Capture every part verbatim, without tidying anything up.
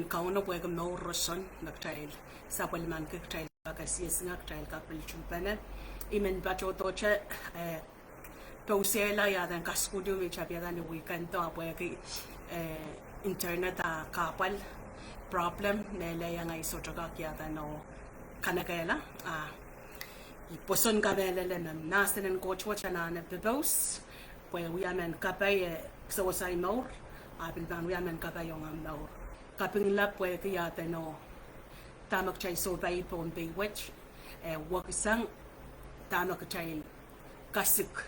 Kauno pwehki mour roson me kitail sapwellimaniki, kitail kak siesingek, kitail kak pil tuhpene. I men patohdohte, eh, pousehla iaden kasukuhl me I tapihada ni weekend o, a pwehki, eh, internet a kahpwal problem, me lel iang I sohte kak iaden oh kanekehla. Ah, I pwoson kamehlele me mahsen en Koht wet anahne pepous, pwe wia mehn kapai, eh, sewese ahi mour, a pil pahn wia mehn kapai ong omw mour. Kaping lap pwehki iaden oh dahme kitail sohpai Pohnpei wet, eh, wekisang dahme kitail kasik.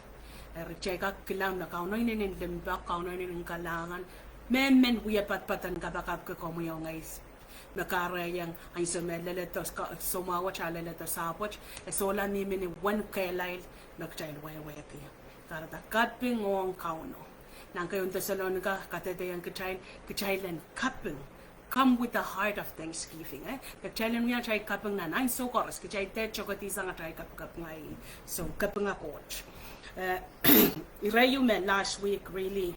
Eri kitail kak kilang me Kauno inenen limpoak, Kauno inenen kalahngan, me men wia poadoapoad en kapakapki komwi oh ngehi. Me kahrehiong ansou me leledo, soumwahu wet a leledo sahpwet, e solahr mihmi ni uwen kehlail me kitail wehwehki. Kahrehda kaping ong Kauno. Nan keieun Tesalonika kadehdehiong kitail, kitail en kaping. Come with a heart of thanksgiving, eh? Kitail en wia atail kaping nan ansou koaros, kitail dehr tokedihsang atail kapikapinga. So, kapinga Koht. Eh, ire ieu me last week really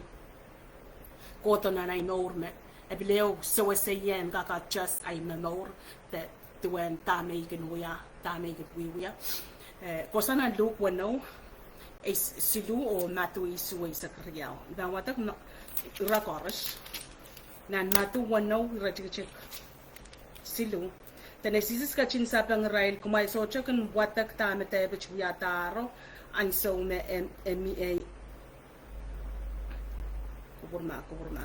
kohdo nan ahi mour me e pil ehu sewese ien kak adjust ahi momour de duwen dahme I kin wia, dahme I kin wiewia. Eh, kohsang nan Luk weneu, eis-, siluh oh Madiu isuh eisek riau. I pahn wadek nan ire koaros. Nan Madiu weneu iretikitik siluh. Dene Sises ketin sapeng irail, kumwail sohte kin wadek dahme Depit wiadahro ansou me e, e mih, e Kupwurma, kupwurma,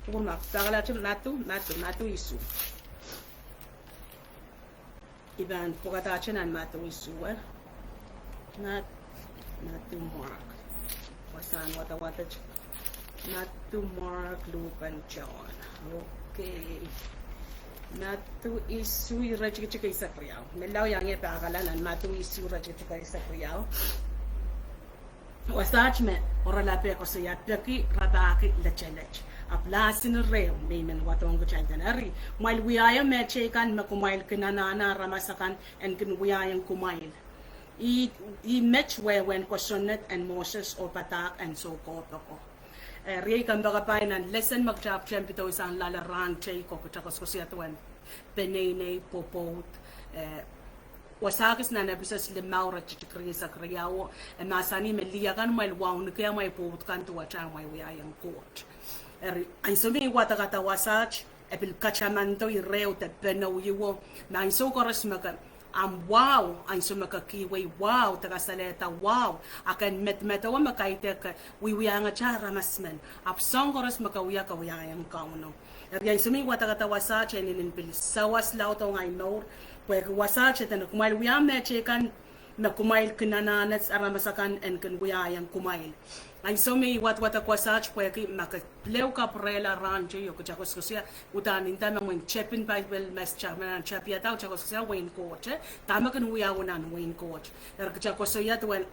kupwurma. Pahkalahte Madiu, Madiu, Madiu isuh. I pahn pwukadahte nan Madiu isuh, eh? Mat-, Madiu, Mark. Wasahn wadawadek. Madiu, Mark, Luk, and John. Okay. Madiu isuh iretikitik eisek riau. Menlau iang ie pahkala nan Madiu isuh iretikitik eisek riau. Wasaht me oaralape koasoia peki rapahki letelet. Ahpw lahsin rehi me I men wadohng kitail dene, eri, kumwail wiahiong mehteikan me kumwail kin anahne aramas akan en kin wiahiong kumwail. Ih, ih met wehwehn kosonned en Moses oh padahk en soukohp ako. Eh, riei kompoakepahi, nan lesen me kitail ahpwtehn pedoisang loale rahn teikan, kitail koasokoasoia duwen peneinei, pwopwoud, eh, Wasa kis nan Episos limau iretikitik rieisek riau, e mahsanih me lih akan kumwail wauneki amwail pwoud kan duwehte amwail wiahiong Koht. Eri, ansou me I wadekada wasaht, e pil katamando ireo de penou ieu, me ansou koaros me ke, ahmw wahu, ansou me ke kihwei wahu, de kasalehda wahu, a ke en medemedewe me kaidehk ke wiewiahiongete aramas men, ahpw soahng koaros me ke wia ke wiahiong Kauno. Eri ansou me I wadekada wasaht, e inenen pil sawas laud ong ahi mour, pwehki wasaht e dene kumwail wiahiong mehteikan me kumwail kin anahne aramas akan en kin wiahiong kumwail. Ansou me I wadwadek wasaht pwehki ma ke pil ehu kapwurehla rahn teio, kitail koasokoasoia, uhdahn nda me mwein tepin Paipel me kitail men tapiada, kitail koasokoasoia wehin Koht, eh, dahme kin wiawi nan wehin Koht. Eri kitail koasoia duwen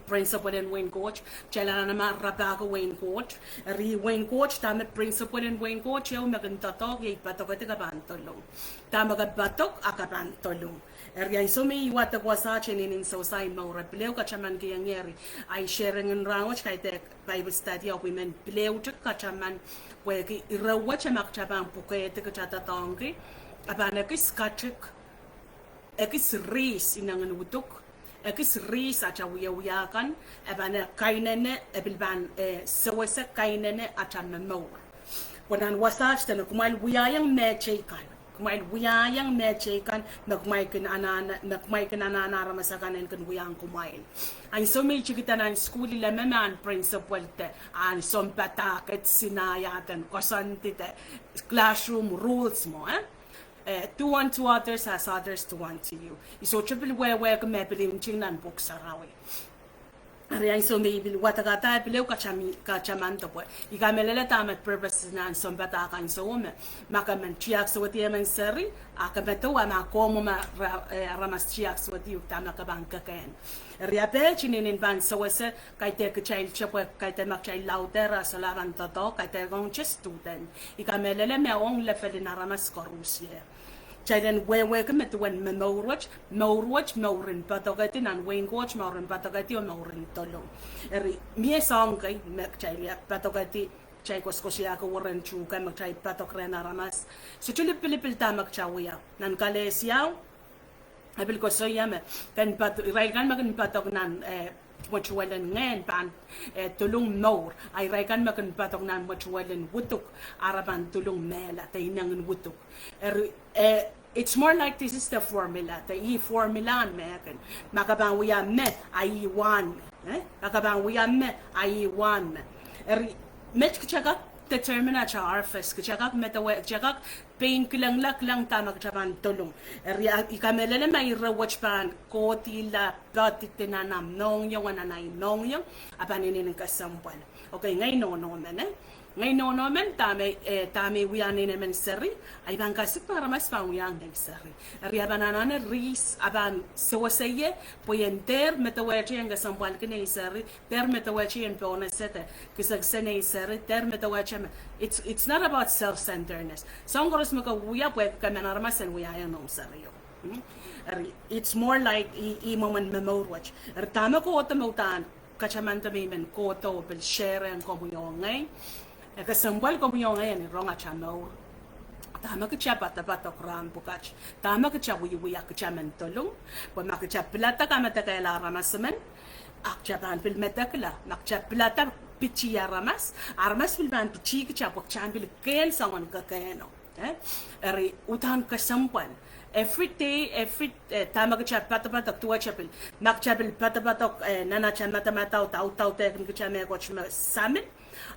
principle en wehin Koht, kitail anahne ma rapahki wehin Koht. Eri wehin Koht, dahme principle en wehin Koht, ehu me kin doadoahk iei padokedi ke pahn dolung. Dahme ke padok a ke pahn dolung. Eri ansou me I wadek wasaht, e inenen sewese ahi mour, e pil ehu katamankiong ie. Eri ahi sharing en rahn wet, kaidehk Bible study, ahpw I men pil ehu tik kataman, pwehki ire wet ma kitail pahn pwukehdi kitail doadoahngki, a pahn ekis katik, ekis rihs inengin uduk, ekis rihs atail wiewia kan, e pahn kainene, e pil pahn, eh, sewese kainene atail momour. Pwe nan wasaht dene kumwail wiahiong mehteikan, kumwail wiahiong mehteikan me kumwail kin anahne, me kumwail kin anahne aramas akan en kin wiahiong kumwail. Ansou me I tikida nan sukuhl, I leme me ahn principal de ahn sounpadahk et sinaia de koasoandi de classroom rules mwo, eh? Eh, do unto others as others do unto you. I sohte pil wehwehki me pil nting nan Pwuhk Sarawi. Eri ansou me I pil wadekada, e pil ehu katam-, katamando pwe I kamehlele dahme purpose nan sounpadahk ansouo me, ma ke men tiahk sewedi emen seri, a ke medewe ma komw ma ra-, eh, aramas tiahk sewedi, dahme ke pahn kekehn. Eri ape inenen pahn sewese, kaidehk kitail tepwe, kaidehk ma kitail laudehr a solahr pahn doadoahk, kaidehk ong te student. I kamehlele me ong levelin aramas koaros ie. Kitail en wehwehki me duwen momour wet, mour wet mouren padokedi, nan wehin Koht mouren padokedi oh mouren dolung. Eri mie soahng kei me kitail wia padokedi kitail koasoakoasoiahki weren tuhke me kitail padok rehn aramas. Sohte lipilipil dahme kitail wia. Nan Kalesia, e pil koasoia me, ken pad-, irail kan me kin padok nan, eh, mwetuwel en ngehn pahn, eh, dolung mour. A irail kan me kin padok nan mwetuwel en widuk, a re pahn dolung mehla, de inengin widuk. Eri, eh, it's more like this is the formula, de ih formula en mehkan. Ma ke pahn wia me, a ih wahn me. Eh? Ma ke pahn wia me, a ih wahn me. Eri, met kitail kak determine atail harvest, kitail kak medewe, kitail kak pein kilengla kilang dahme kitail pahn dolung. Eri, a, I kamehlele me ire wet pahn kohdihla poadidi nan ah mohngiong, nan ah mohngiong, a pahn inenen kesempwal. Okay, ngehi nohno men, eh? Ngehi nohno men dahme, eh, dahme I wia nein emen seri, a I pahn kasik me aramas pahn wia ngehi seri. Eri a pahn anahne rihs, a pahn sewese ie, pwe ien dehr medewehte ien kesempwalki nei seri, dehr medewehte ien pohnese de kisekise nei seri, dehr medewehte me. It's, it's not about self-centeredness. Soahng koaros me ke wia pwehki ke men aramas en wiahiong noumw serio. Hmm? Eri, it's more like ih, ih mwomwen momour wet. Eri dahme kohdo me udahn katamanda me I men kohdo pil share ong komwi oh ngehi. E kesempwal komwi oh ngehi en rong atail mour. Dahme kitail padapadok rahn pwukat. Dahme kitail wiewia kitail men dolung. Pwe ma kitail pilada kamedekehlahng aramas emen, a kitail pahn pil medekla. Ma kitail pilada pitih aramas, aramas pil pahn pitih kitail pwe kitail pil kehn soangen kekehno. Eh? Eri udahn kesempwal. Every day, every, eh, dahme kitail padapadok duwehte pil. Ma kitail pil padapadok, eh, nan atail madamadau, daudaudehkin kitail mehkot me samin.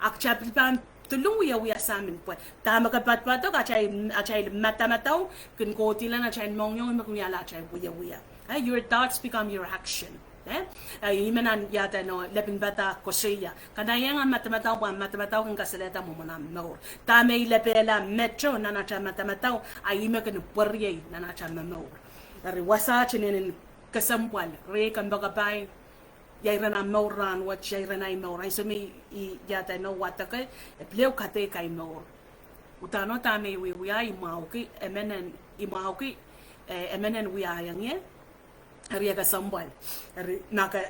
A kitail pil pahn dolung wiewia samin pwe dahme ke padapadok, atail, atail madamadau kin kohdihla nan atail mohngiong me kin wiahla atail wiewia. Eh, your thoughts become your action. Eh? Eh, I men ahn iadeno lepin padahk koasoia. Kanaieng ahmw madamadau pwe ahmw madamadau kin kasalehda mwomwen ahmw mour. Dahme I lepehla meto nan atail madamadau, a ih me kin pweriei nan atail momour. Eri wasaht inenen kesempwal, rehi kompoakepahi, ia iren ahmw mour rahn wet, ia iren ahi mour. Ansou me I, iadeno wadeke, e pil ehu kadeik ahi mour. Udahn oh dahme I wiewia, I mwahuki, emen en, I mwahuki, eh, emen en wiahiong ie. Eri e kesempwal. Eri ma ke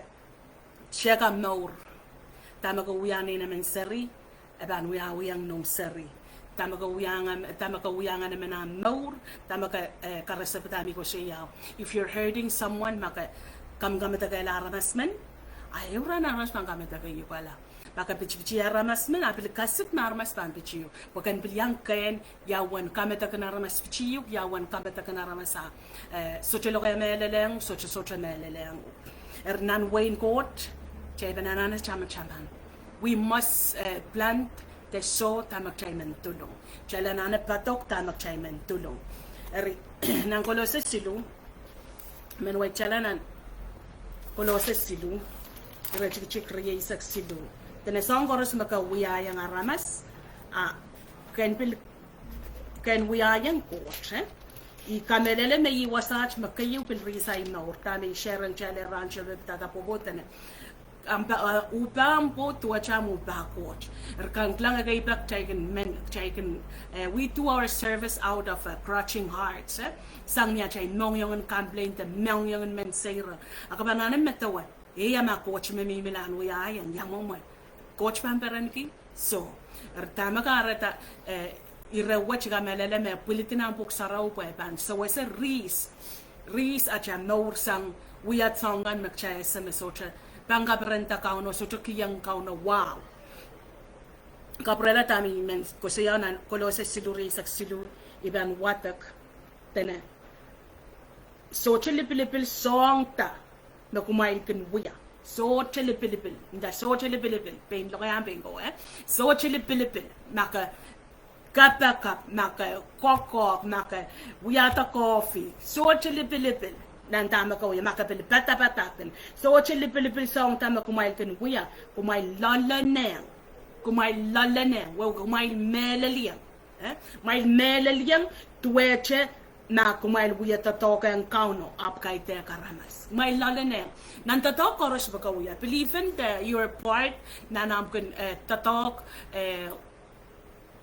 tehk ahmw mour. Dahme ke wia nein emen seri, e pahn wiahiong noumw seri. Dahme ke wiahiong, dahme ke wiahiong emen ahmw mour, dahme ke, eh, karesep dahme I koasoiao. If you're hurting someone, ma ke kamkamedekehlahng aramas men, a ehu rahn aramas pahn kamedekehiukala. Ma ke pitipiti aramas men, a pil kasik me aramas pahn pitih uhk. Pwe ken pil iang kehn, ia uwen kamedekin aramas pitih uhk, ia uwen kamedekin aramas a, eh, sohte lokaia mehlelehng, sohte, sohte mehlelehng. Eri nan wehin Koht, kitail pahn anahne tamataman. We must, eh, plant the sow dahme kitail men dolung. Kitail anahne padok dahme kitail men dolung. Eri, nan Kolose siluh, men wehitail nan Kolose siluh, iretikitik rieisek siluh. Dene soahng koaros me ke wiahiong aramas, a ken pil, ken wiahiong Koht, eh? I kamehlele me ih wasaht me keieu pil rihs ahi mour, dahme I share ong kitail rahn te me pidada pwopwoud dene. Ahmw pa-, eh, uhpahmw pwoud duwehte ahmw uhpah Koht. Eri ken kilang ekei pak kitail kin men, kitail kin, eh, we do our service out of, eh, grudging hearts, eh? Sang ni atail mohngiong en complain de mohngiong en men seiro. A ke pahn anahne medewe, eh, ia ma Koht me mihmi lahn wiahiong, ia mwomwen. Koht pahn perenki, soh. Eri dahme kahrehda, eh, ire wet I kamehlele me pwilidi nan Pwuhk Sarawi pwe pahn sewese rihs, rihs atail mour sang wia soahng kan me kitail ese me sohte pahn kaperenda Kauno, sohte kihong Kauno wahu. Kapwurehla dahme I men koasoia nan Kolose siluh rieisek siluh, I pahn wadek, dene. Sohte lipilipil soahng da me kumwail kin wia. Sohte lipilipil. Nda sohte lipilipil. Pein lokaiahn pein ko, eh? Sohte lipilipil. Ma ke kapakap, ma ke koakoahk, ma ke wiahda koafi. Sohte lipilipil. Nan dahme ke wia, ma ke pil padapadahk. Sohte lipilipil soahng da me kumwail kin wia. Kumwail loalenehng. Kumwail loalenehng. Weh kumwail mehleliong. Eh? Kumwail mehleliong duwehte ma kumwail wia doadoahk ong Kauno ahpw kaidehk aramas. Kumwail loalenehng. Nan doadoahk koaros me ke wia. Believe in the, your part, nan ahmw kin, eh, doadoahk, eh,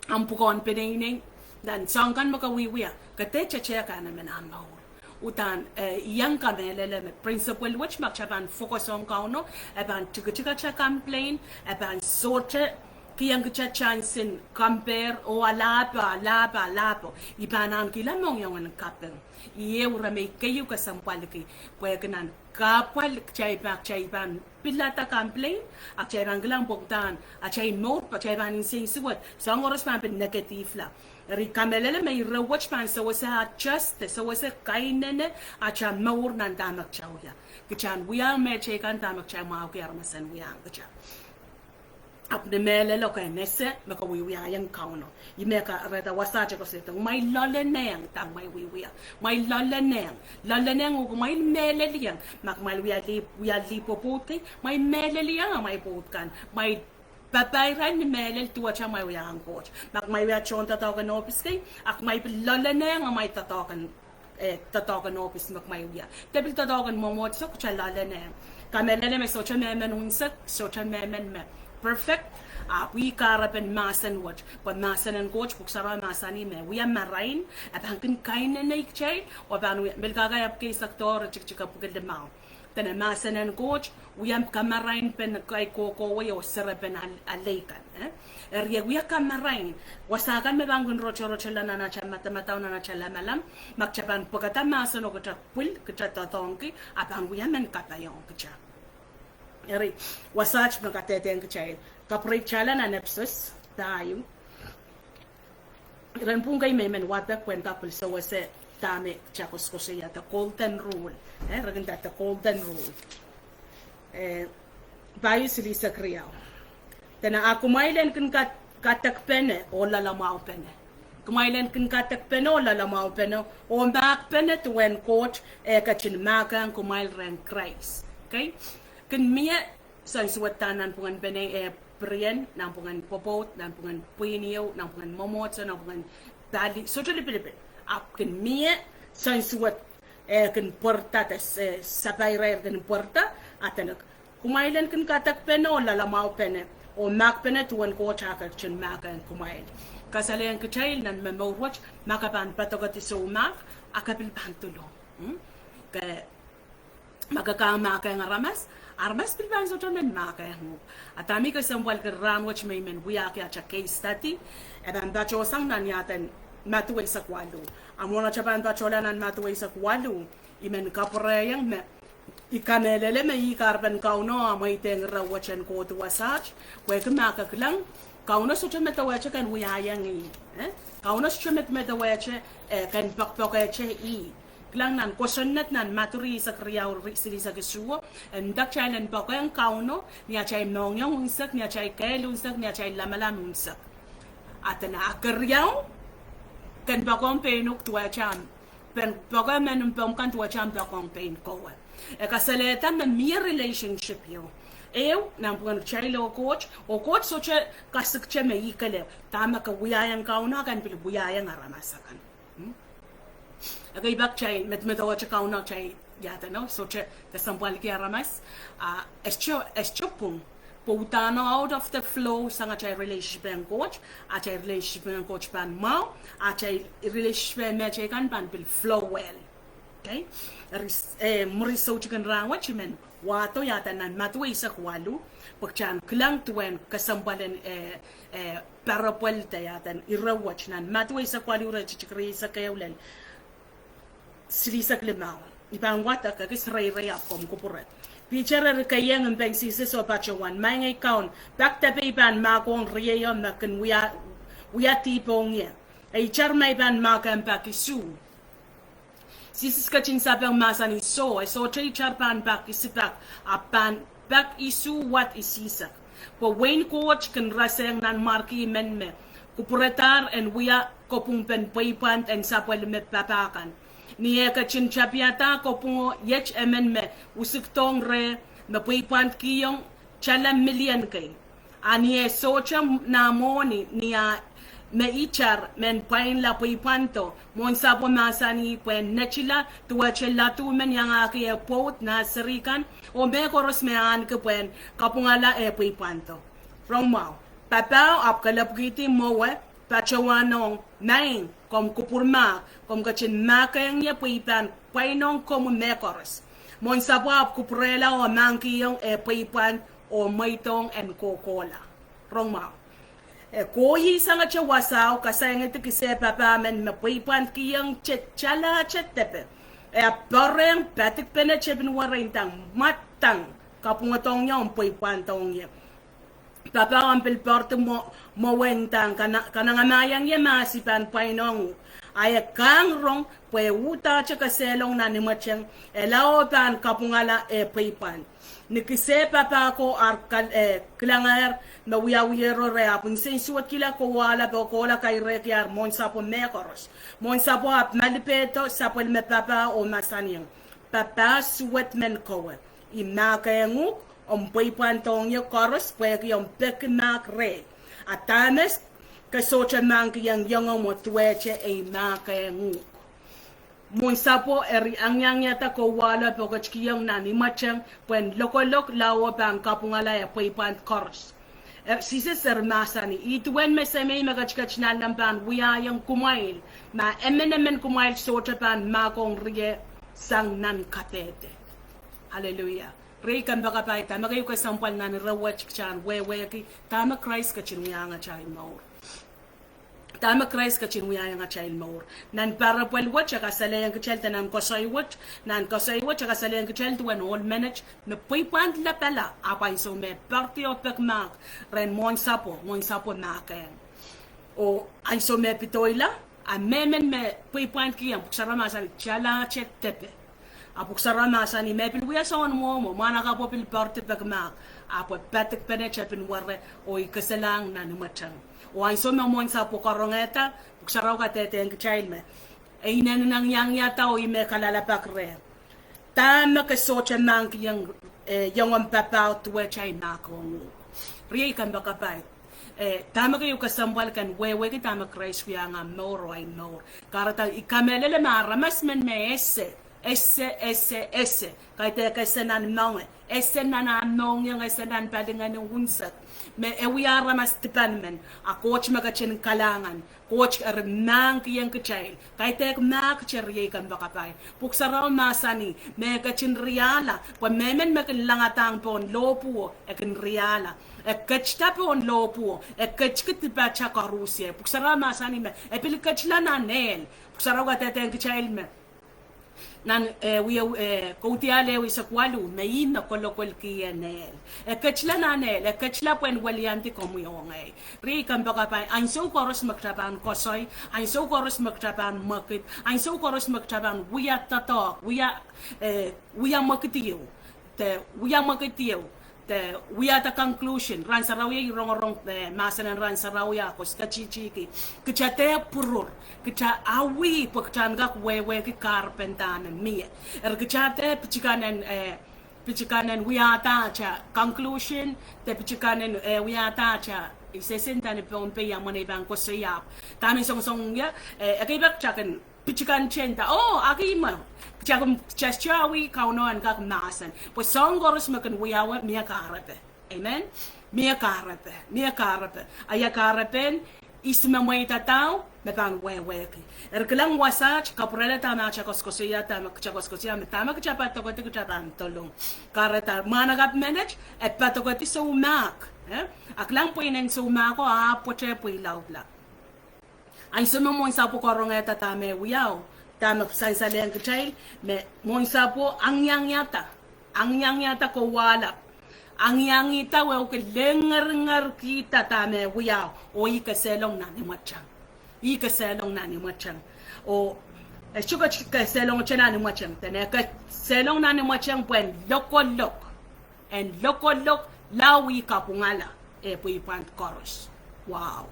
ahmw pwukoahn peneinei. Nan soahng kan me ke wiewia. Ke dehr tetehk ahmw men ahmw mour. Udahn, eh, I iang kamehlele me principle wet ma kitail pahn focus ong Kauno, e pahn tikitik atail complain, e pahn sohte kihong kitail chance en compare oh alahpo, alahpo, alahpo. I pahn ahnekihla mohngiong en kaping. Iei ire me I keieu kesempwalki, pwehki nan kahpwal kitail pahn, kitail pahn pilada complain, a kitail pahn kilang pwukoahn atail mour, pwe kitail pahn nsensuwed, soahng koaros pahn pil negative la. Eri kamehlele me ire wet pahn sewese adjust, sewese kainene atail mour nan dahme kitail wia. Kitail wiahiong mehteikan dahme kitail mwahuki aramas en wiahiong kitail. Ahpw ni mehlelo ke ese me ke wiewiahiong Kauno. Ih me kahrehda wasaht e koasoiong, kumwail loalenehng dahme kumwail wiewia. Kumwail loalenehng, loalenehng oh kumwail mehleliong. Ma kumwail wia lih, wia lih pwopwoud kei, kumwail mehleliong amwail pwoud kan. Kumwail papah irail ni mehlel duwehte kumwail wiahiong Koht. Ma kumwail wia tohndoadoahk en ohpis kei, a kumwail pil loalenehng amwail doadoahk en eh, doadoahk en ohpis me kumwail wia. De pil doadoahk en mwomwohdiso, kitail loalenehng. Kamehlele me sohte mehmen unsek, sohte mehmen me perfect, ahpw ih kahrepen mahsen wet. Pwe mahsen en Koht, Pwuhk Sarawi mahsanih me wia marain, e pahn kin kainene kitail, oh pahn wia, Melkahka epwiki eisek doh, iretikitik epwiki limau. Dene mahsen en Koht wia kamarainpen kakohkowei oh serepen al-, alei kan, eh? Eri e wia kamarain, wasa kan me pahn kin rotorotala nan atail madamadau, nan atail lamalam, ma kitail pahn pwekada mahsen oh kitail pwil, kitail doadoahngki, a pahn wia mehn kapaiong kitail. Eri, wasaht me kadehdehng kitail, kapwureitala nan Episos pahieu. Iren pwuhng kei me I men wadek pwehn kapil sewese dahme kitail koasokoasoia, the golden rule. Eh, re kin nda the golden rule. Eh, pahieu silihsek riau. Dene a kumwail en kin ka-, kadekpene oh loalamwahupene. Kumwail en kin kadekpene oh loalamwahupene, oh mahkpene duwen Koht, eh, ketin mahkohng kumwail rehn Krais. Okay? Kin mie soansuwed da nanpwungen peneinei, eh, pirien, nanpwungen pwopwoud, nanpwungen pwihn ieu, nanpwungen mwomwohdiso, nanpwungen pali, sohte lipilipil. Ahpw kin mie soansuwed, eh, kin pwarada, eh, sapairair kin pwarada, a dene, kumwail en kin kadekpene oh loalamwahupene, oh mahkpene duwen Koht a ketin mahkohng kumwail. Kasalehiong kitail nan me mour wet, ma ke pahn padokedi soumahk, a ke pil pahn dolung. Hmm? Ke Ma ke kak mahkohng aramas, aramas pil pahn sohte men mahkohng uhk. A dahme I kesempwalki rahnwet me I men wiahki atail case study, e pahn patohsang nan iaden Madiu eisek waluh. A mwohn atail pahn patohla nan Madiu eisek waluh, I men kapwurehiong me I kamehlele me ih kahrepen Kauno a mweidehng ire wet en kohdi wasaht, pwehki ma ke kilang, Kauno sohte medewehte ken wiahiong ih, eh? Kauno sohte med-, medewehte, eh, ken poakpoakehte ih. Kilang nan kosonned nan Madiu ire eisek riau, ire silihsek isuh, e nda kitail en poakohng Kauno ni atail mohngiong unsek, ni atail kehl unsek, ni atail lamalam unsek. A dene, a keriau, ken poakohng pein uhk duwehte ahmw, ken poakohng mehn mpomw kan duwehte ahmw poakohng pein kowe. E kasalehda me mie relationship ieu. Ehu, nanpwungen kitail oh Koht, oh Koht sohte kasikte me ih kelehpw, dahme ke wiahiong Kauno, ken pil wiahiong aramas akan. Hmm? Ekei pak kitail, med-, medemedewe Kauno kitail iaduwen, sohte kesempwalki aramas, ah, e sohte, e sohte pwung. Pwe uhdahno out of the flow sang atail relationship ong Koht, atail relationship ong Koht pahn mwahu, atail relationship ong mehteikan pahn pil flow well. Okay? Eri, eh, mwuri soutikin rahnwet I men wahdo iaduwen nan Madiu eisek waluh, pwe kitail en kilang duwen kesempwalen, eh, eh, parable de iaduwen ire wet nan Madiu eisek waluh ire tikitik rieisek ehu lel silihsek limau. I pahn wadek, ekis reirei ahpw komw kupwure. Piter eri keieng mpen Sises oh patohwan, Maing ei Kaun, pak depe I pahn mahkohng rieio me kin wia, wia dihp ong ie? Itar ma I pahn mahkohng pak isuh? Sises ketin sapeng mahsanih, Soh, e sohte itar pahn pak isipak, ahpw pahn pak isuh wad isihsek. Pwe wehin Koht kin rasehng nanmwarki men me kupwuredahr en wia kopwungpen pweipwand en sapwellime papah kan. Ni eh ketin tapihada kopwungo iet emen me usikdohng reh, me pweipwandkihong tala milion kei. A ni eh sohte nah mwohni ni ah me itar men pwainla pweipwando, mwohnsapwo mahsanih pwehn netila duwehte ladu men iangahki eh pwoud nah seri kan, oh mehkoaros me ahneki pwehn kapwungala eh pweipwando. Rong mwahu. Papah ahpw kelepwidi mwowe, patohwanohng, Maing, komw kupwur mahk, komw ketin mahkohng ie pwe I pahn pwainohng komwi mehkoaros. Mwohnsapwo ahpw kupwurehla oh mahkihong eh pweipwand oh mweidohng en kohkohla. Rong mwahu. E kohieng sangete wasao, kasaingidi kisehn papah men me pweipwandkihong te talahte depe. E poarehng padikpene tepin werein dang, mwadang, kapwungodohng ie, pweipwandohng ie. Papah, I pil poaridi mwo-, mwowe ndahng, kana-, kanengamahiong ie mahs I pahn pwainohng uhk. A e kahng rong, pwe e uhdahte kesehlong nan imweteng, e lao pahn kapwungala eh pweipwand. Ni kisehn papah ko ar kal-, eh, kilangehr me wiawihero reh, ahpw nsensuwedkihla kowahla pwe kohla kairehki ar mwohn sapwe mehkoaros. Mwohn sapwe ahpw malipehdo sapwellime papah oh mahsanihong, papah suwed men kowe. I mahkehng uhk, omw pweipwandohng ie koaros pwehki omw peki mahk rehi. A dahme ke sohte mahkikihong iengomw oh duwehte ei mahkehng uhk. Mwohn sapwe eri angiangiada kowahla pwoketkihong nan imweteng pwehn lokolok lao pahn kapwungala eh pweipwand koaros. E, Sises eri mahsanih, ih duwen me Semei me ketiket nanleng pahn wiahiong kumwail, ma emenemen kumwail sohte pahn mahkohng rie sang nan kapehde. Aleluia. Riei kompoakepahi, dahme keieu kesempwal nan ire wet kitail en wehwehki, dahme Krais ketin wiahiong atail mour. Dahme Krais ketin wiahiong atail mour. Nan parable wet e kasalehiong kitail, de nan koasoi wet, nan koasoi wet e kasalehiong kitail duwen ohl menet me pweipwand lapala, ahpw ansou me poaridi oh peki mahk rehn mwohn sapwe, mwohn sapwe mahkehng. Oh ansou me pedoila, a mehmen me pweipwandkihong, pwuhk sarawi mahsanih talahte depe. A pwuhk sarawi mahsanih me pil wia soangen mwomwo, mwahnakapwo pil poaridi peki mahk, ahpw e padikpene tepin were, oh e kesehlahng nan imweteng. Oh ansou me mwohn sapwe karongehda, pwuhk sarawi kadehdehng kitail me e inenen angiangiada oh e me kalelapak reh. Dahme ke sohte mahkikihong, eh, iengomw papah oh duwehte ei mahkohng uhk. Riei kompoakepahi, eh, dahme keieu kesempwal ke en wehwehki dahme Krais wiahiong ahmw mour oh ahi mour. Kahrehda I kamehlele me aramas men me ese, ese, ese, ese, kaidehk ese nan moange, ese nan ah mohngiong, ese nan palingehn unsek, me e wia aramas dipan men, a Koht me ketin kalahngan, Koht eri mahkikihong kitail. Kaidehk mahkte, riei kompoakepahi. Pwuhk sarawi mahsanih me e ketin riahla, pwe mehmen me kin langadahng pohn lohpwuo e kin riahla. E ketida pohn lohpwuo, e ketiki dipata koaruhsie. Pwuhk sarawi mahsanih me e pil ketila nan ehl. Pwuhk sarawi kadehdehng kitail me nan, eh, wie, eh, Kaudiahl ehu eisek waluh, me ih me kolokolkihong ehl. E ketila nan ehl, e ketila pwehn weliandi komwi oh ngehi. Riei kompoakepahi, ansou koaros me kitail pahn koasoi, ansou koaros me kitail pahn mwekid, ansou koaros me kitail pahn wia doadoahk, wia, eh, wia mwekid ieu, de wia mwekid ieu, de wiahda conclusion, rahn sarawi e rongorong, eh, mahsen en rahn sarawi a koasoia, kitail dehr pwurur, kitail awih pwe kitail en kak wehwehki kahrepen dahme mie. Eri kitail dehr pitikan en, eh, pitikan en wiahda atail conclusion, de pitikan en, eh, wiahda atail, I sehse ndahni Pohnpei ia mwomwen ei pahn koasoia, dahme songosong ie, eh, ekei pak kitail kin pitikan tenda, oh, aki mwo, kitail kin, kitail sohte awih Kauno en kak mahsen. Pwe soahng koaros me kin wiawi mie kahrepe. Amen. Mie kahrepe, mie kahrepe. A ia kahrepen, ihs me mweidadao, me pahn wehwehki. Eri kilang wasaht, kapwurehla dahme atail koasokoasoia, dahme kitail koasokoasoia, me dahme kitail padokedi kitail pahn dolung. Kahrehda mwahnakapw menet e padokedi soumahk, eh? A kilang pweinen soumahko ahpw pwoate pweilaudla. Ansou me mwohn sapwe karongehda dahme wiawi, dahme sansalehng kitail, me mwohn sapwe angiangiada, angiangiada kowahla, angiangihda wehwehki lengeringerkihda dahme wiawi, oh ih kesehlong nan imweteng. Ih kesehlong nan imweteng. Oh e sohte kesehlong te nan imweteng, dene kesehlong nan imweteng pwehn lokolok. En lokolok lao ih kapwungala eh pweipwand koaros. Wow.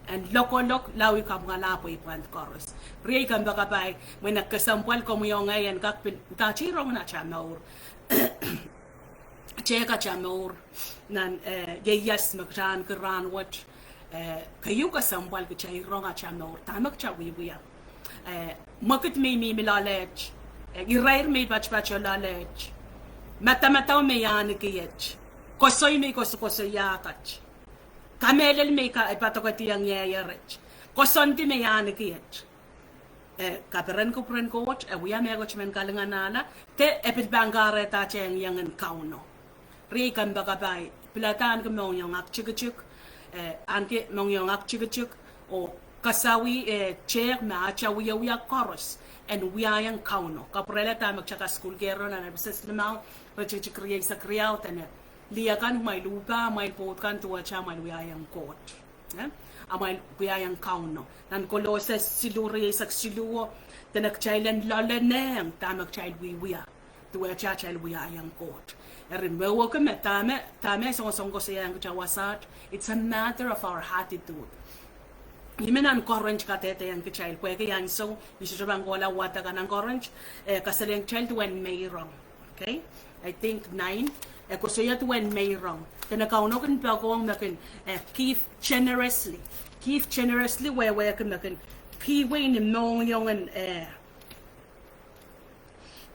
En lokolok lao ih kapwungala pweipwand koaros. Riei kompoakepahi, mwein e kesempwal komwi oh ngehi en kak pil, dahte rong nan atail mour. Tehk atail mour nan, eh, ieias me kitail ahneki rahnwet. Eh, keieu kesempwal kitail rong atail mour, dahme kitail wiewia. Eh, mwekid me I mihmi loalet, eh, irair me I patopato loalet, madamadau me I ahneki iet, koasoi me I koasokoasoia kat, kamehlel me I ka-, I padokediong ie ret, koasoandi me I ahneki iet. Eh, kaperen kupwuren Koht, e wia mehkot me I kalinganahla, de e pil pahn kahrehdahte iangiangin Kauno. Riei kompoakepahi, pilada ahneki mohngiong aktikitik, eh, ahneki mohngiong aktikitik, oh kasawih, eh, tehk me atail wiewia koaros en wiahiong Kauno. Kapwurehla dahme kitail kasukuhlkihong nan Episos limau, iretikitik rieisek riau, dene lih akan kumwail uhpah amwail pwoud kan duwehte amwail wiahiong Koht. Eh? Amwail wiahiong Kauno. Nan Kolose siluh rieisek siluh, dene kitail en loalenehng dahme kitail wiewia duwehte atail wiahiong Koht. Eri mehweki me dahme, dahme songosong koasoiaiong kitail wasaht, it's a matter of our attitude. Ih me nan Korint kadehdehong kitail, pwehki ansou I sohte pahn kohla wadek nan Korint, eh, kasalehiong kitail duwen meirong. Okay? I think nine, eh, koasoia duwen meirong. Dene Kauno kin poakohng me kin, eh, give generously. Give generously wehwehki me kin kihwei ni mohngiong en, eh,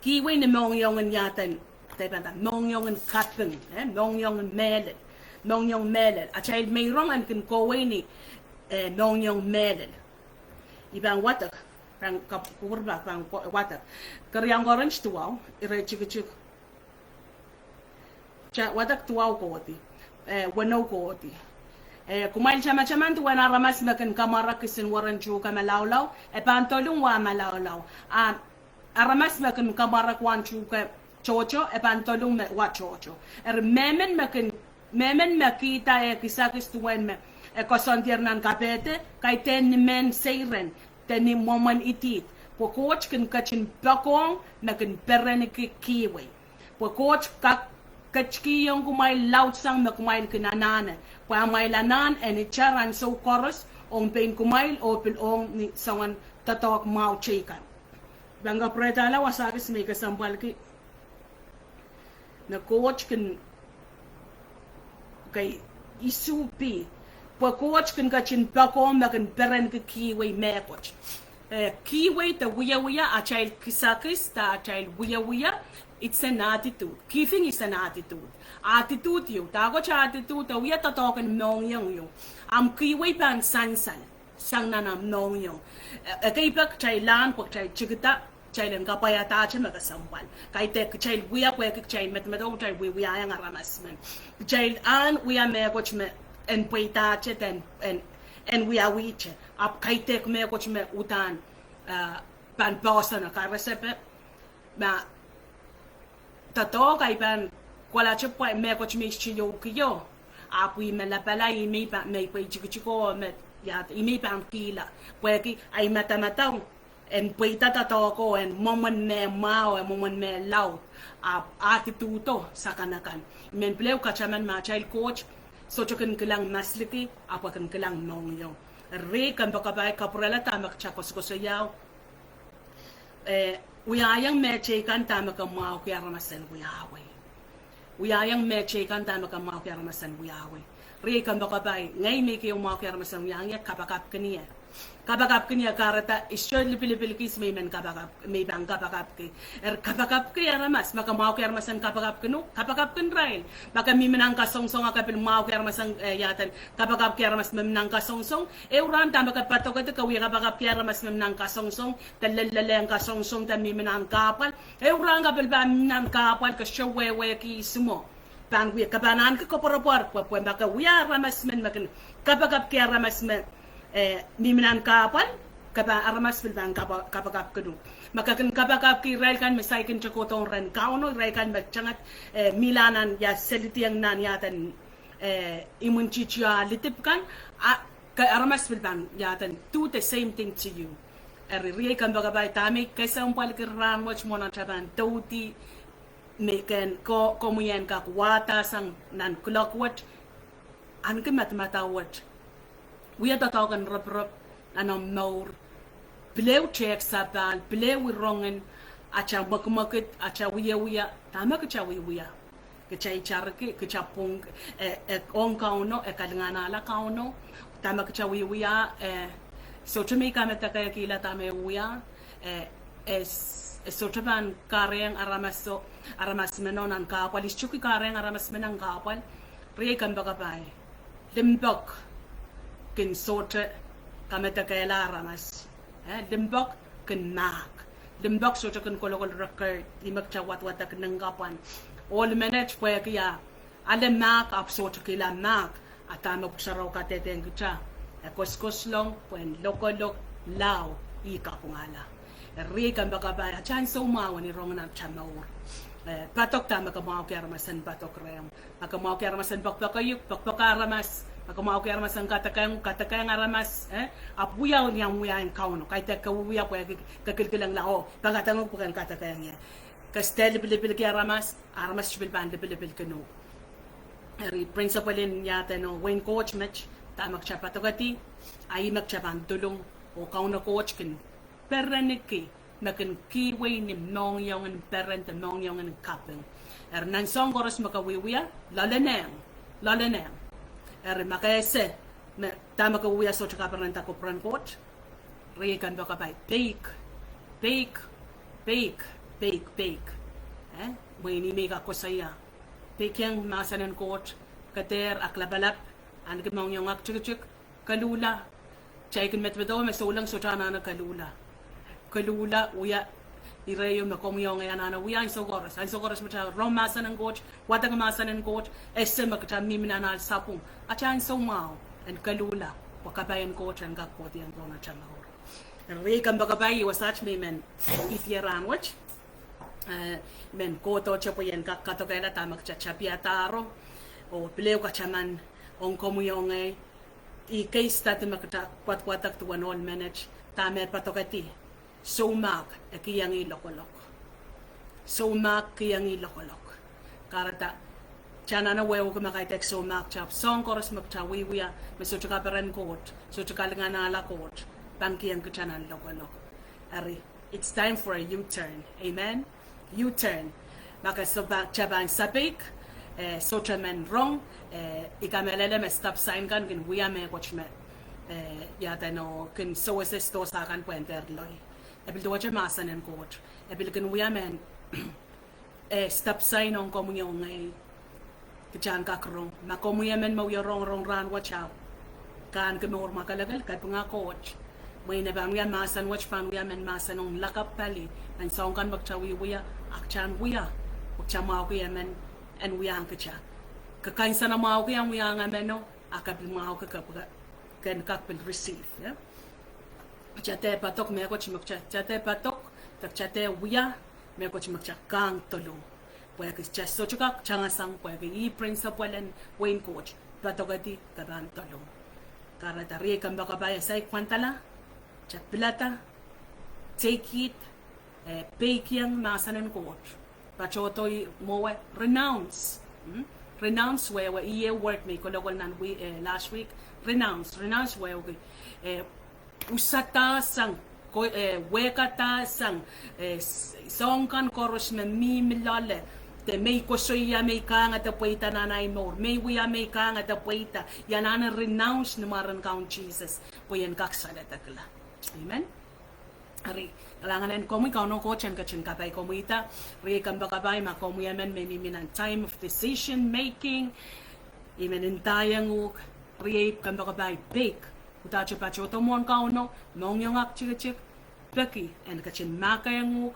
kihwei ni mohngiong en iaden, deipada, mohngiong en kaping, eh, mohngiong en mehlel, mohngiong mehlel. Atail meirong en kin kohwei ni, eh, mohngiong mehlel. I pahn wadek, pahn kap-, kupwur pak, pahn ko-, wadek. Keriau Korint duwau, iretikitik. Kitail wadek duwau kohdi, eh, weneu kohdi. Eh, kumwail tamataman duwen aramas me kin kamwarek kisin weren tuhke malaulau, e pahn dolung wa malaulau. A aramas me kin kamwarek wahn tuhke tohto, e pahn dolung me wa tohto. Eri mehmen me kin, mehmen me kihda eh kisakis duwen me e koasoandier nan kapehde, kaidehn ni mehn seiren, de ni mwomwen idihd, pwe Koht kin ketin poakohng me kin perenki kihwei. Pwe Koht kak ketikihong kumwail laudsang me kumwail kin anahne, pwe amwail anahn en itar ansou koaros, ong pein kumwail oh pil ong ni soangen doadoahk mwahu teikan. Pahn kapwurehdahla wasa kis me I kesempwalki me Koht kin, okay, isuh P, pwe Koht kin ketin poakohng me kin perenki kihwei mehkot. Eh, kihwei de wiewia, atail kisakis de atail wiewia, it's an attitude. Giving is an attitude. Attitude ieu, dahkot attitude, e wia doadoahk en mohngiong ieu. Ahmw kihwei pahn sansal sang nan ahmw mohngiong. Eh, ekei pak kitail ahn pwe kitail tikida, kitail en kapwaiadahte me kesempwal. Kaidehk kitail wia pwehki kitail medemedewe kitail wiewiahiong aramas men. Kitail ahn wia mehkot me en pweidahte de en, en, en wiawihte. Ahpw kaidehk mehkot me uhdahn, eh, pahn poahsoan, karasepe, ma doadoahk ahi pahn kohla tepwa mehkot me I sohte ioukiho. Ahpw ih me lapala, ih me I pahn, me I pwe I tikitiko me, ia, ih me I pahn kihla. Pwehki ahi madamadau en pweida doadoahko, en mwomwen me mwahu, en mwomwen me laud, ahpw attitude-o sakanakan. I men pil ehu kataman me atail Koht sohte kin kilang masliki, ahpw e kin kilang mohngiong. Riei kompoakepahi, kapwurehla dahme kitail koasokoasoiao. Eh, wiahiong mehteikan dahme ke mwahuki aramas en wiawi. Wiahiong mehteikan dahme ke mwahuki aramas en wiawi. Riei kompoakepahi, ngehi me I keieu mwahuki aramas en wiawi, ngehi kapakapkin ie. Kapakapkin ie, kahrehda I sohte lipilipil kis me I men kapakap, me I pahn kapakapki. Eri kapakapki aramas, ma ke mwahuki aramas en kapakapkin uhk, kapakapkin irail. Ma ke mihmi nan kasongosong a ke pil mwahuki aramas en, eh, iaden, kapakapki aramas me mi nan kasongosong. Ehu rahn dahme ke padokedi, ke wie kapakapki aramas me mi nan kasongosong, de lellelehng kasongosong, de mihmi nan kahpwal. Ehu rahn ke pil pahn mihmi nan kahpwal, ke sohte wehwehki ihs mwo. Pahn wie, ke pahn ahneki koapworopwor, pwe, pwe ma ke wia aramas men me kin kapakapki aramas me, eh, mihmi nan kahpwal, ke pahn, aramas pil pahn kapa-, kapakapkin uhk. Ma ke kin kapakapki irail kan me saikinte kohdohng rehn Kauno, irail kan me tangat, eh, mihla nan, ia, selidiong nan iaden, eh, imwintihti ah lidip kan, a, ke, aramas pil pahn iaden do the same thing to you. Eri riei kompoakepahi, dahme I kesempwalki rahn wet mwohn atail pahn doudi me ken ko-, komwi en kak wadahsang nan kuloak wet, ahneki madamadau wet. Wia doadoahk en ropirop nan omw mour. Pil ehu tehk sapahl, pil ehu irongen atail mwekimwekid, atail wiewia, dahme kitail wiewia. Kitail itarki, kitail pwung, eh, eh, ong Kauno, eh, kalinganahla Kauno, dahme kitail wiewia, eh, sohte me I kamedekeikihla dahme e wia, eh, eh, s-, eh, sohte pahn kahrehiong aramaso, aramas meno nan kahpwal, I sohte ki kahrehiong aramas men nan kahpwal, riei kompoakepahi. Limpoak kin sohte kamedekehla aramas. Eh, limpoak kin mahk. Limpoak sohte kin kolokol record, ih me kitail wadwadek nin kapwan. Ohl menet pwehki e ale mahk ahpw sohte kihla mahk. A dahme pwuhk sarawi kadehdehiong kitail, e koskoslong pwehn lokolok lao ih kapwungala. Eri riei kompoakepahi, atail soumwahu en rong nan atail mour. Eh, padok dahme ke mwahuki aramas en padok rehmw. Ma ke mwahuki aramas en poakpoake uhk, poakpoake aramas. Ma ke mwahuki aramas en kadehdehiong, kadehdehiong aramas, eh? Ahpw wia ni omw wia en Kauno. Kaidehk ke wiewia pwehki ke kilkilengla oh, pahn kadehdehiong pwuken kadehdehiong ie. Ke sdehn lipilipilki aramas, aramas sohte pil pahn lipilipilkin uhk. Eri principle en ia edeno wehin Koht met, dahme kitail padokedi, a ih me kitail pahn dolung, oh Kauno Koht kin perenki, me kin kihwei ni mohngiong en peren de mohngiong en kaping. Eri nan soahng koaros me ke wiewia, loalenehng, loalenehng. Eri ma ke ese, me dahme ke wiewia sohte kaperenda kupwuren Koht, riei kompoakepahi, peik, peik, peik, peik, peik. Eh, mwein ih me I kak koasoia. Peikiong mahsen en Koht, ke dehr aklapalap, ahneki mohngiong aktikitik, koluhla. Kitail kin medemedewe me souleng sohte anahne koluhla. Koluhla, wia, ire ieu me komwi oh ngehi anahne wia ansou koaros. Ansou koaros me kitail rong mahsen en Koht, wadek mahsen en Koht, ese me kitail mihmi nan ahl sapwung. Atail soumwahu en koluhla, pwe kapai en Koht en kak kohdiong pohn atail mour. Riei kompoakepahi, I wasaht me I men ipwidi rahnwet. Eh, I men kohdohte pwe I en kak kadokehla dahme kitail tapiadahro, oh pil ehu kataman ong komwi oh ngehi, ih case study me kitail wadwadek duwen ohl menet, dahme padokedi, soumahk e kihong ih lokolok. Soumahk kihong ih lokolok. Kahrehda, kitail anahne wehwehki me kaidehk soumahk, kitail, soahng koaros me kitail wiewia, me sohte kaperen Koht, sohte kalinganahla Koht, pahn kihong kitail nan lokolok. Eri, it's time for a U-turn. Amen? U-turn. Ma ke sohte pahn, kitail pahn sapeik, eh, sohte men rong, eh, I kamehlele me stop sign kan kin wia mehkot me, eh, ia edeno kin sewese sidohsa kan pwehn dehr loi. E pil duwehte mahsen en Koht. E pil kin wia mehn, eh, stop sign ong komwi oh ngehi. Kitail en kak rong. Ma komwi emen me wie rongorong rahnwet, kitail ahneki mour mwakelekel, kapinga Koht. Mwein e pahn wia mahsen wet, pahn wia mehn mahsen ong lakapw pali, mehn soahng kan me kitail wiewia, a kitail en wia, pwe kitail mwahuki emen en wiahiong kitail. Ke kansenamwahuki omw wiahiong emeno, a ke pil mwahuki ke, ke, ke en kak pil receive, eh? Kitail dehr padok mehkot me kitail, kitail dehr padok, de kitail dehr wia mehkot me kitail kahng dolung. Pwehki kitail sohte kak tangasang, pwehki ih principle en wehin Koht, padokedi de pahn dolung. Kahrehda riei kompoakepahi, e saik pwandala, kitail pilada, take it, eh, peikiong mahsen en Koht. Patohdo ih mwowe, renounce. Hmm? Renounce wehwe, ih ehu word me I kolokol nan wi-, eh, last week. Renounce, renounce wehwehki, eh, usadahsang, ko-, eh, wehkadahsang, eh, s-, soahng kan koaros me mihmi loale, de me I koasoia me I kahngohng de pweida nan ahi mour, me I wia me I kahngohde pweida, I anahne renounce ni mwaren Kaun Sises, pwe I en kak saledekla. Amen. Eri, kalahngan en komwi, Kauno Koht en ketin kapai komwihda. Riei kompoakepahi, ma komwi emen me mihmi nan time of decision making, I men ndaiong uhk, riei kompoakepahi, peik, udahte patohdo mwohn Kauno, mohngiong aktikitik, peki en ketin mahkohng uhk,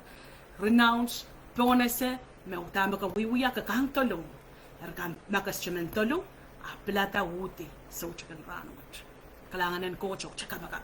renounce, pohnese, me uhdahn me ke wiewia ke kahng dolung. Eri ke, ma ke sohte men dolung, a pilada uhdi soutik en rahnwet. Kalahngan en Koht, oh kitail kapakap.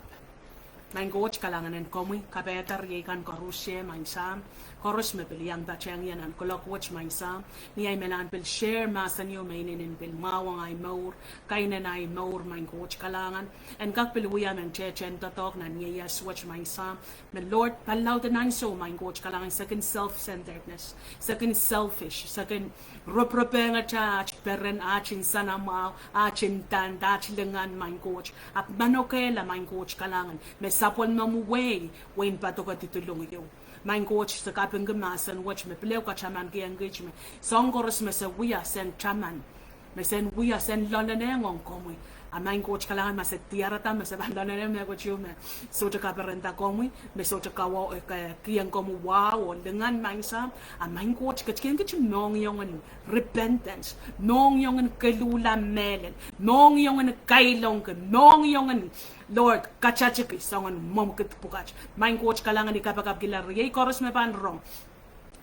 Maing Koht, kalahngan en komwi, kapaiada riei kan koaros, Maing Sahm, koaros me pil iang patehng ie nan kolok wet, Maing Sahm, ni ahi me pahn pil share mahsen ieu me inenen pil mwahuong ahi mour, kainen ahi mour, Maing Koht, kalahngan, en kak pil wia mehn tehtehn doadoahk nan ieias wet, Maing Sahm, me Lord, pali laud en ansou, Maing Koht, kalahngan, se kin self-centeredness, se kin selfish, se kin roporop ehngete aht peren, aht nsenamwahu, aht ndanda, aht lingan, Maing Koht, ahpw manokehla, Maing Koht, kalahngan, me sapwellimomwi wehi, wehin padokedi dolung ieu. Maing Koht, se kapingki mahsen wet me pil ehu katamankiong kiht me soahng koaros me se wia, sen taman, me sen wia, sen loalenehng ong komwi. A Maing Koht, kalahngan, ma se diarada me se pahn loalenehng mehkot ieu me sohte kaperenda komwi, me sohte kawa, eh, ke, kihong komwi wahu oh lingan, Maing Sahm. A Maing Koht, ketikihong kiht mohngiong en repentance, mohngiong en koluhla mehlel, mohngiong en kailongki, mohngiong en, Lord, katatiki soangen mwomwkid pwukat. Maing Koht, kalahngan, I kapakapkihla riei koaros me pahn rong.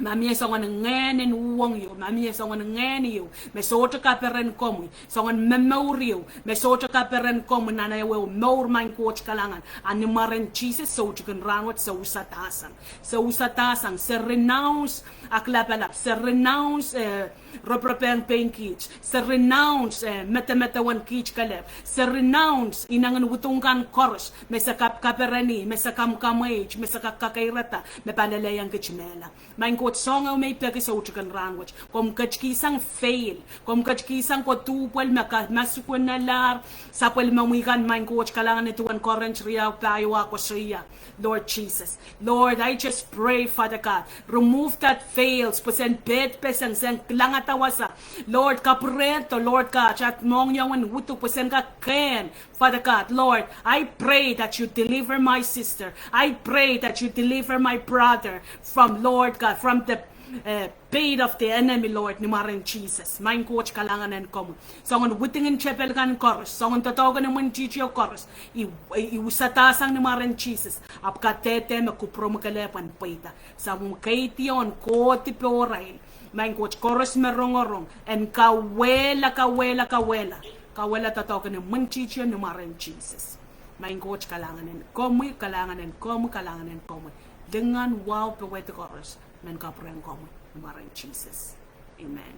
Ma mie soangen ngehn en uhwong ieu, ma mie soangen ngehn ieu me sohte kaperen komwi, soangen momour ieu me sohte kaperen komwi nan ehu mour, maing Koht kalahngan, a ni mwaren Sises soutik en rahnwet se usadahsang, se usadahsang, se renounce aklapalap, se renounce, eh, roporop en pein kiht, se renounce, eh, medemedewen kiht kelehpw, se renounce inengen udung kan koaros me se kak kapereni, me se kamwkamweht, me se kak kakeirada, me pahn lelehiong kiht mehla. Maing Koht, soahng ehu me I peki soutik en rahnwet, komw ketikihsang fail, komw ketikihsang ko duhpwel me ka, ma sukuhlahte sapwellimomwi kan, maing Koht kalahngan, ni duwen Korint riau pahieu ah koasoia, Lord Jesus. Lord, I just pray, Father God, remove that fails, pwe sen pehdpeseng, sen kilangada wasa. Lord, kapwurehdo, Lord God, at mohngiong en uduk pwe sen kak kehn, Father God, Lord, I pray that you deliver my sister. I pray that you deliver my brother from, Lord God, from the, eh, bait of the enemy, Lord, ni mwaren Sises. Maing Koht kalahngan en komwi. Soangen widingen tepel kan koaros, soangen doadoahk en imwintihtio koaros, I, I usadahsang ni mwaren Sises. Ahpw kadehde me kupwuromwi kelehpw en pweida. Sapwm keidi ohn kohdi pohrail. Maing Koht, koaros me rongorong en kauwehla, kauwehla, kauwehla, kauwehla doadoahk en imwintihtio ni mwaren Sises. Maing Koht kalahngan en komwi, kalahngan en komwi, kalahngan en komwi. Lingan, wahu, powehdi koaros men kapwurehng komwi ni mwaren Sises. Amen.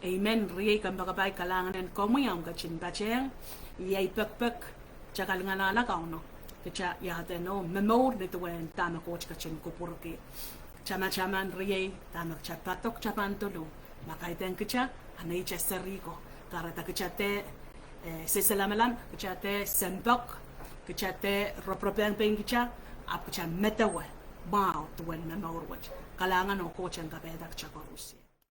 Amen. Riei kompoakepahi, kalahngan en komwi, ahmw ketin patehng. Iei pekpek, kitail kalinganahla Kauno, kitail iahden oh momour ni duwen dahme Koht ketin kupwurki. Tamataman riei, dahme kitail padok, kitail pahn dolu. Ma kaidehn kitail, a neitail serihko, kahrehda kitail dehr, eh, sehse lamalam, kitail dehr sempwok, kitail dehr roporop en pein kitail, ahpw kitail medewe mwahu duwen momour wet. Kalahngan oh Koht en kapaiada kitail koaros.